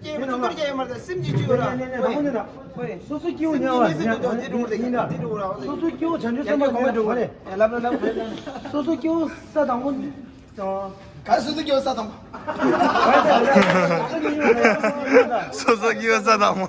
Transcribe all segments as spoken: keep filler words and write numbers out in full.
སྐྱེས་བུ་ཚུགས་པར་སྐྱེས་ཡོད་མ་རེད། སེམས་ཀྱི་སྤྱི་བོ་ར། སོ་སོ་སྐྱེ་བོ་ཉལ་བ་ཉལ་བ་ཉལ་བ། སོ་སོ་སྐྱེ་བོ་བྱང་ཆུབ་སེམས་དཔའ་ཉལ་བ་རེད། སོ་སོ་སྐྱེ་བོ་ས་དང་པོ། ག་སོ་སོ་སྐྱེ་བོ་ས་དང་པོ། སོ་སོ་སྐྱེ་བོ་ས་དང་པོ།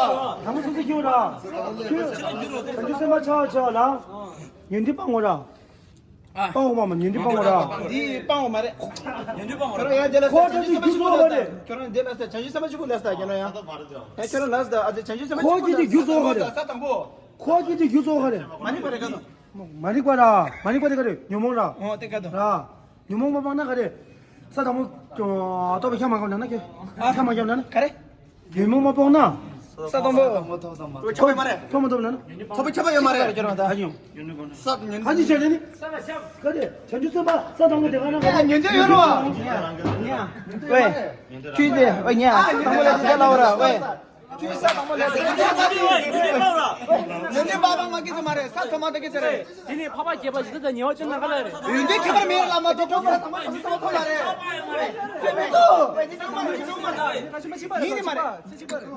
དང་པོ་སོ་སོ་ཁྱོད་ར། ཁྱོད་བྱང་ཆུབ་སེམས་དཔའ་ཆགས་ཆགས་ལ། ཉོན་སྒྲིབ་སྤང་དགོས་ར། སྤང་དགོས་མ་མ་ཉོན་སྒྲིབ་སྤང་དགོས་ར། འདི་སྤང་དགོས་མ་རེད། ཉོན་སྒྲིབ་སྤང་དགོས་ར། ཁོ་ཚོ་དེ་རྒྱུ་གཙོ་བོ་ག་རེད། ཁྱོད་རང་འདི་ལ་ས་བྱང་ཆུབ་སེམས་དཔའ་ཆེན་པོ་ལ་ས་རྒྱ་ནོ་ཡ། ཁྱོད་རང་ལ་ས་ཨ་ཙི་བྱང་ཆུབ་སེམས་དཔའ་ཆེན་པོ་ལ་ས་རྒྱ་ནོ་ཡ། ཁོ་ཚོ་དེ་རྒྱུ་གཙོ་བོ་ག་རེད། མ་རིག་པ་རེད་ག་ནོ། མ་རིག་པ་རེད་ག་ནོ། མ་རིག་པ་ར། མ་རིག་པ་དེ་ག་རེད། ཉོན་མོངས་ར། འོ་དེ་ག་ནོ། ར། ཉོན་མོངས་མ་སྤངས་ན་ག་རེ། ས་དང་པོ། ཨ་ལྟོ་བའི་ཁྱམས་མ་བཀབ་ན་ན་ཁྱོད། ཨ་ཁྱམས་མ་བཀབ་ན་ན། ག་རེ། ཉོན་མོངས་མ་སྤངས་ན། ས་དང་པོ། ཁྱོད་མ་ཐོབ་ན་ན། ཐོབ་པའི་ཁྱབ་པ་ཡོད་མ་རེད། ཁྱོད་རང་ད་ཨ་ཡོང་། ས་ཉོན། ད་ཅི་བྱས་ནི། ག་རེ། བྱང་ཆུབ་སེམས་དཔའ་ས་དང་པོ་དེ་ག་ན་ག་རེ། ཉོན་ཆ་ཡོད་རོ། ཉ། ཉ། ཝེ། ཁྱོད་དེ་ཝེ་ཉ། ས་དང་པོ་ལ་དེ་ལ་བ་ར་ཝེ། ཁྱོད་ས་དང་པོ་ལ་དེ་ལ་བ་ར། ཉོན་ཆ་པ་པ་མ་སྐྱེ་ཚོ་མ་རེད། ས་ཐོབ་མ་ཐོབ་སྐྱེ་ཚོ་རེད། དེ་ནས་འཕགས་པ་བརྒྱད་པ་ཇི་ལྟར་དང་ཉེ་བར་སྤྱོད་ན་ག་ལ་རེད། ཡོན་ཏན་ཁྱད་པར་མེད་ལ་མ་ཐོབ་ཐོབ་པ་དང་པོ་ཐོབ་ཐོབ་ལ་རེད། ཡིན་ནི་མ་རེད།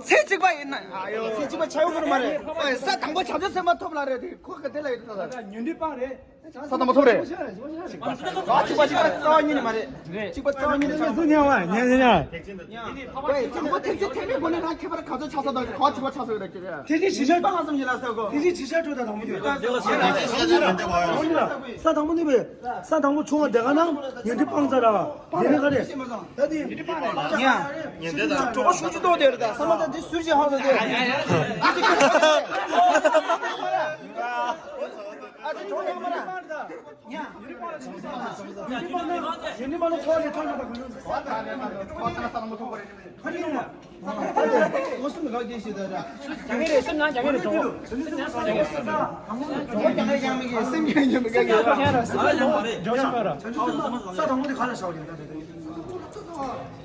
ཚེ་གཅིག་པ་ཡིན་ན། ཨ་ཡོ་ཚེ་གཅིག་པ་ཆ་ཡོང་གི་མ་རེད། ས་དང་པོ་བྱང་ཆུབ་སེམས་དཔའ་ཐོབ་ལ་རེད་དེ་ཁོ་ག་དེ་ལ་ཡོད་ད། ཉོན་སྒྲིབ་སྤངས་རེད། ས་དང་པོ་ཐོབ་རེད། གཅིག་པ་གཅིག་པ་རྩ་བ་ཉིད་ནས་མ་རེད། གཅིག་པ་རྩ་བ་ཉིད་ནས་མ་རེད། ཉན་ཉན་ཉན། ཝེ་དང་པོ་ཐེག་ཆེན་ཐེག་པའི་སྒོ་ནས་རང་ཁྱད་པར་ག་ཚོད་ཆགས་ས་དང་ག་གཅིག་པ་ཆགས་ས་ཡོད་ད་ཁྱེད་རེད། ཐེག་ཆེན་གཞི་བཞག་སྤང་ལ་སོང་ཡིན་ལ་ས་གོ། ཐེག་ཆེན་གཞི་བཞག་སྤྲོད་ད་དང་པོ་ཡོད། ས་དང་པོ་ནི་བས། ས་དང་པོ་ཆུང་བ་དེ་ག་ན་ཉོན་སྒྲིབ་སྤངས་ཚར་ར། དེ་ནི་ག་རེ། ད་དེ། ཉ། གྲོགས་ཤུགས་ཀྱི་ཏོག་དེ་རེད་ད་ས་མ་ད་དེ་ཟུར་གྱི་ཧང་ས་དེ། ཨ་ཅེ་གྲོགས་ཡང་མ་ར། ཉ། ཉོན་སྒྲིབ་སྤངས་ན་ཁོ་ལས་ཐོན་ན་ད་ག་ནོ། ཁ་ནི་ཡོང་མ། ངོ་སུམ་ག་གེ་ཤི་ད་ར། རྒྱ་ངེ་རེད་སེམས་ནང་རྒྱ་ངེ་རེད་གྲོགས། སེམས་ནང་རྒྱ་ངེ་རེད་གྲོགས། རྒྱ་ངེ་རྒྱ་ངེ་སེམས་རྒྱ་ངེ་རྒྱ་ངེ་རེད། ས་དང་པོ་དེ་ག་ལ་ཤར་རེད།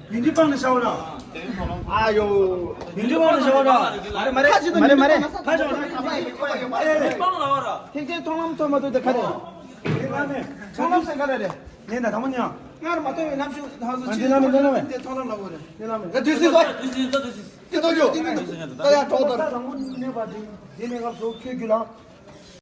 ཉོན་སྒྲིབ་སྤངས་ནས་ཤར་ར། ཨ་ཡོ། ཉོན་སྒྲིབ་སྤངས་ནས་ཤར་ར། མ་རེད་མ་རེད་མ་རེད་མ་རེད། ཁ་ཤོག་ད་ཁ་ས་ཡི་ཁ་ཡོད་མ་རེད། ཐེག་ཆེན་མཐོང་ལམ་ཐོབ་མ་ཐུབ་དེ་ག་རེད། མཐོང་ལམ་ཟེར་ག་རེ་རེད། ཉན་ན་དང་པོ་ཉན། སྔར་མ་ཐོས་པའི་ལམ་ཞུགས་ཧ་སོ་ཨ་ཆེ་འདི་ལམ་མིན་འདི་ལམ་མིན། དེ་མཐོང་ལམ་ལ་འོ་རེད། འདི་ལམ་མིན། ད་དུས་སུ་ཟ། དེ་ཏོ་ཇོ། ད་ཡང་གྲོགས་དང་། ས་དང་པོ་གནས་པ་དེ་འདི་ནས་སྐབས་སུ་ཁྱོད་རྒྱུད་ལ།